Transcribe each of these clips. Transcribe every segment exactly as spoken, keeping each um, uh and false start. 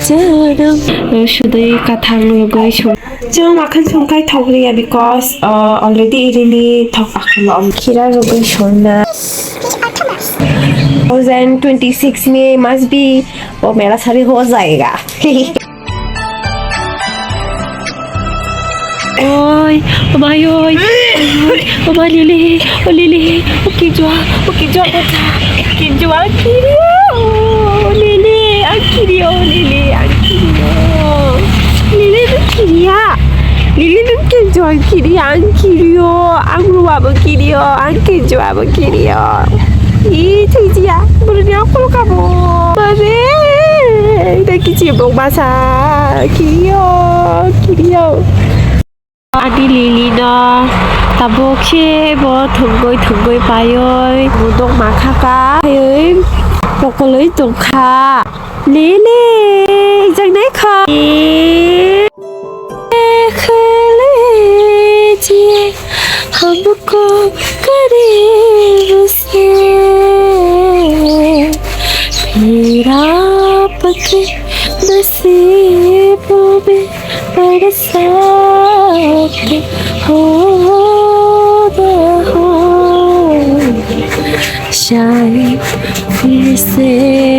Chwng, uh, sudui kathang rwgwi song. Chwng makhan songkhai thok rwya because, uh, already irini thok akholo. Khira rwgwi songna. Two thousand twenty-six mein must be wo mera shadi ho jayega. Oi, o bai oi. O bai Lily, o Lily, o kijua, o kijua kota. Kijua kirio, o Lily, ang kirio, Lily, ang kirio. Lily nung kiria. Lily nung kijua kiria, ang kirio. Ang ruwa bo kirio, ang kijua bo kirio. I thwijia, bwrwini akhol kabo. Mare, da kichi bok masa. Kirio, kirio. Ani Lily no tabuk se bo thwngwi thwngwi paiwi mudok makhaka paiwi pokolwi tongkha. Lily, jang nai kha. Khale je humko kareeb se phir aapke naseeb mein. Barsaat ho na ho, shayad phir se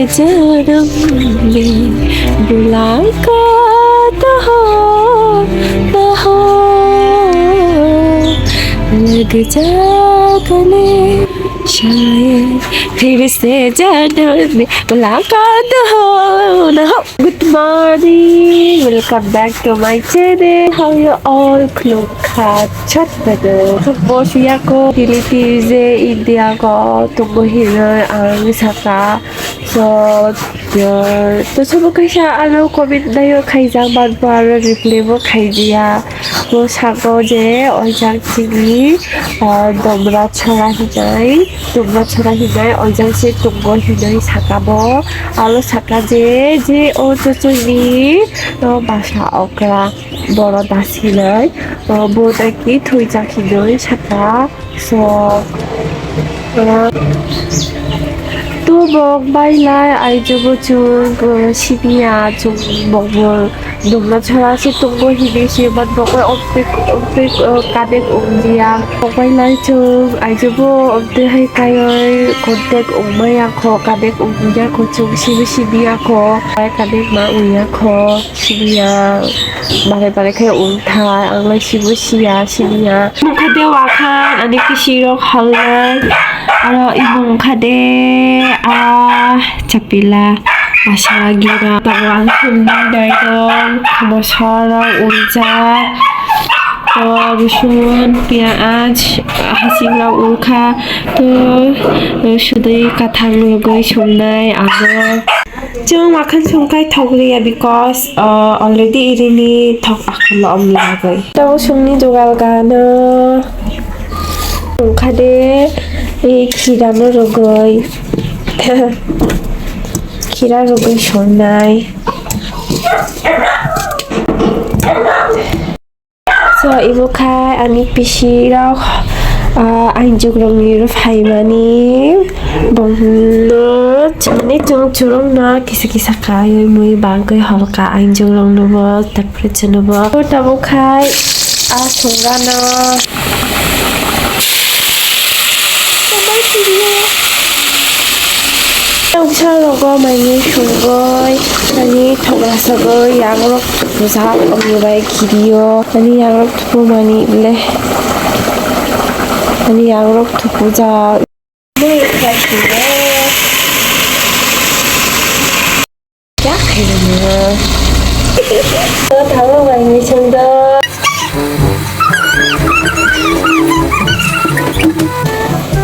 janam mein mulaqaat ho na ho, lag ja gale shayad phir se janam mein mulaqaat ho na ho. Good morning, welcome back to my channel. How you all? Khulumkha chatbado. Bo siyako, Philippines, India ko tongo hinwi ang saka. So, uh, to sobo kaisa ano comment nayo khaijak, but bo aro reply bo khaidiya. Bo sako je oijak chini, uh, Domra Chora hinai, Domra Chora hinai, oijak se tongo hinai saka bo. Aro saka je, je o chochoni, uh, basa okra, boro das hinai, uh, bo taki thwijak hinai saka. So, uh, to bok bailai aijobo chwng, uh, siniya chwng bokbo Domra Chora se tongo hinwi se, but bokoi omtwi, omtwi, uh, connect wngjia. Bok bailai chwng aijobo omtwi hai kaioi contact wngmaya kho, connect wngya kho chwng sibo siniya kho, connect ma wngya kho. Siniya, bare bare khe wngthai, ang lai sibo siya, siniya. Mokhe de wakhan, ani kisi rok halnai, aro imo wngkha de, ah, chapila, asala gira, tabuk ang sumni dai dong, moso rok uljak, to, rusun, piyaj, hasing rok wngkha, to, sudui kathang rwgwi songnai abo. Chwng makhan songkhai thok rwya because, uh, already irini thok akholo omni bagwi. Tabuk songni jugal gano wngkha de, e, khirano rwgwi. Khira rwgwi songnai. So, imo kha ani pisi rok, ah, ainjok rokni ro phaimani. Bongno chini chwng churungno kisa kisa kaiwi mui bagwi holka ainjok rokno bo, tapre chwngno bo. Tabuk khai a songano. Tongsa rogo maini sungoi, ani thogra sagoi, yagrok thupujak, omni bai kirio, ani yagrok thupumani le, ani yagrok thupujak. Yak khairokno. O thango bai mui songdo.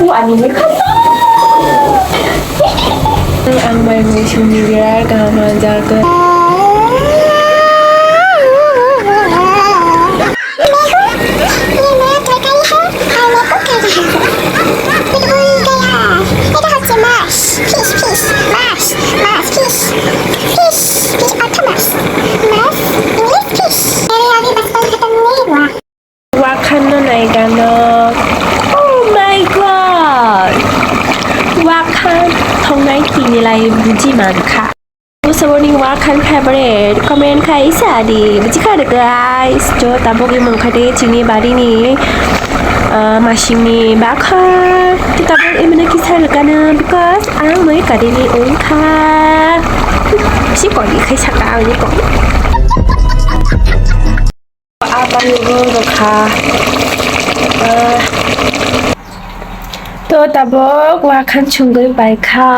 O ani mui khato. Ang bai mui songni birar kaham manjak. मैं हूँ, ये मेरा तरकारी है और मैं कुक कर रहा हूँ। ये तो भूल गया। ये तो হচ্ছে মাছ, ফিশ, ফিশ, মাছ, মাছ, ফিশ, ফিশ, ফিশ অর্থ মাছ, মাছ, ইংলিশ ফিশ। मेरे अभी बचपन खत्म नहीं हुआ। Wakhan no naigano. Oh my God! Wakhan thongnai tini lai buji mankha. Saboni wak Khan favorite comment khai sa di, buji kha de guys. To tabuk imang kha de chini bari ni, ah, masing ni bakha. To tabuk imana kisa rwkana because ang moi kari ni ong kha. Si kori khai saka ang ni kong. Apa ni bo rwkha. Ah. To tabuk wakhan sungwi paikha,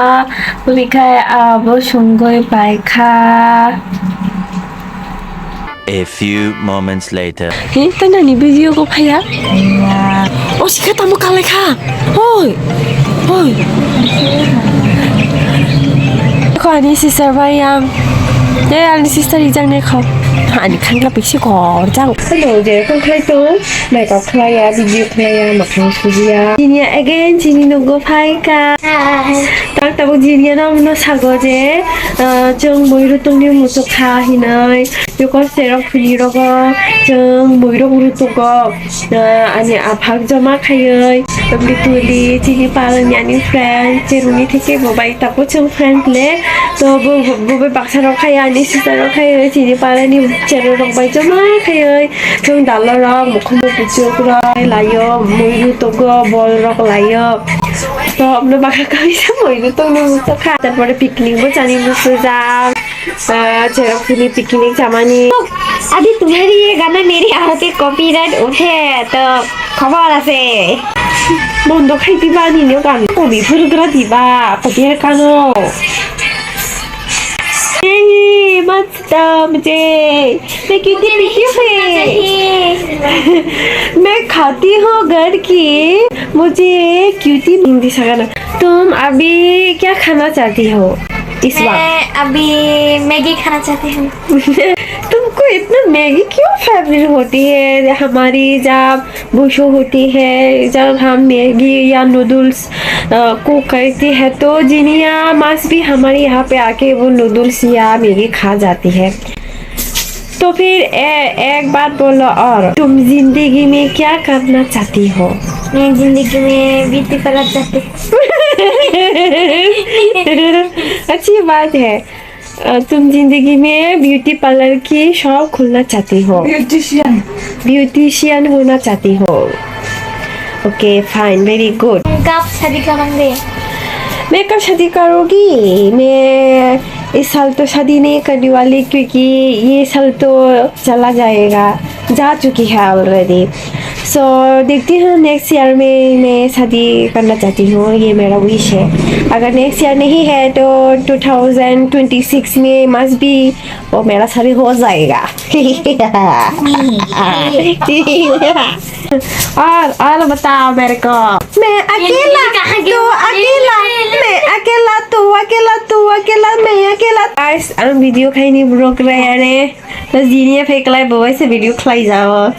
bini khai abo sungwi paikha. A few moments later. He, tana ni video ko phaya? O sikha tamo kalai kha. Hoi. Hoi. Ko ani sister bai ang. Dei ani sister ijang ne kho. Ani khangla pisi kor jang. Hello, je kong khlai to. Makeup khlaiya, video khlaiya, makhang sujiya. Jinia again, jini nogo phaikha. Hi. Tang tabuk jinia no, no sago je, ah, chwng moi rutungni muchuk kha hinoi. Yoko serok phili rogo, chwng moi rok rutugo. Ah, ani aphak joma khaioi, tongli tuli, chini palani ani friend, cheruni theke bo bai tabuk chwng friend le. To bo, bo, bo bai baksa rok khaiya, ani sister rok khaioi, chini palani cherok rok bai joma khaioi. Chwng dalorok mukhungo kuchuk rok laio, muiru togo, bol rok laio. To abno baka kaisa muiru tongno muchukha. Tarpore picnic bo chani muchujak. Ah, cherok phili picnic chamani. अभी तुम्हारी ये गाना मेरी आवाज़ पे कॉपीराइट उठे तो खबर আছে। বন্ধ খাই দিবা নি নিও গান। কবি ফুরগ্রা দিবা, কবি কানো। এই মাছ तो मुझे मैं क्यूटी पीती हूँ। मैं खाती हूँ घर की, मुझे क्यूटी हिंदी सा गाना। तुम अभी क्या खाना चाहती हो इस वक्त? मैं अभी मैगी खाना चाहती हूँ। तुमको इतना मैगी क्यों फेवरेट होती है? हमारी जब बुशो होती है, जब हम मैगी या नूडल्स, अ, कुक करती है, तो जिनिया मास भी हमारे यहाँ पे आके वो नूडल्स या मैगी खा जाती है। तो फिर ए, एक बात बोलो और, तुम जिंदगी में क्या करना चाहती हो? मैं जिंदगी में ब्यूटी पार्लर चाहती हूँ। अच्छी बात है। अ, तुम जिंदगी में ब्यूटी पार्लर की शॉप खोलना चाहती हो? ब्यूटिशियन। ब्यूटिशियन होना चाहती हो? Okay, fine, very good. कब शादी करेंगे? मैं कब शादी करूँगी? मैं इस साल तो शादी नहीं करने वाली, क्योंकि ये साल तो चला जाएगा, जा चुकी है ऑलरेडी। सो देखती हूँ नेक्स्ट ईयर में मैं शादी करना चाहती हूँ, ये मेरा विश है। अगर नेक्स्ट ईयर नहीं है तो टू थाउजेंड ट्वेंटी सिक्स में मस्ट बी वो मेरा शादी हो जाएगा। और और बताओ मेरे को। मैं अकेला, कहाँ की तू अकेला, मैं अकेला, तू अकेला, तू अकेला, मैं अकेला। Guys, ang video khaini borok rayane. Terus jini ya fake live boy se video khlai jao.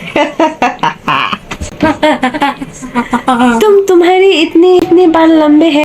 तुम तुम्हारी इतनी इतनी बाल लंबे हैं।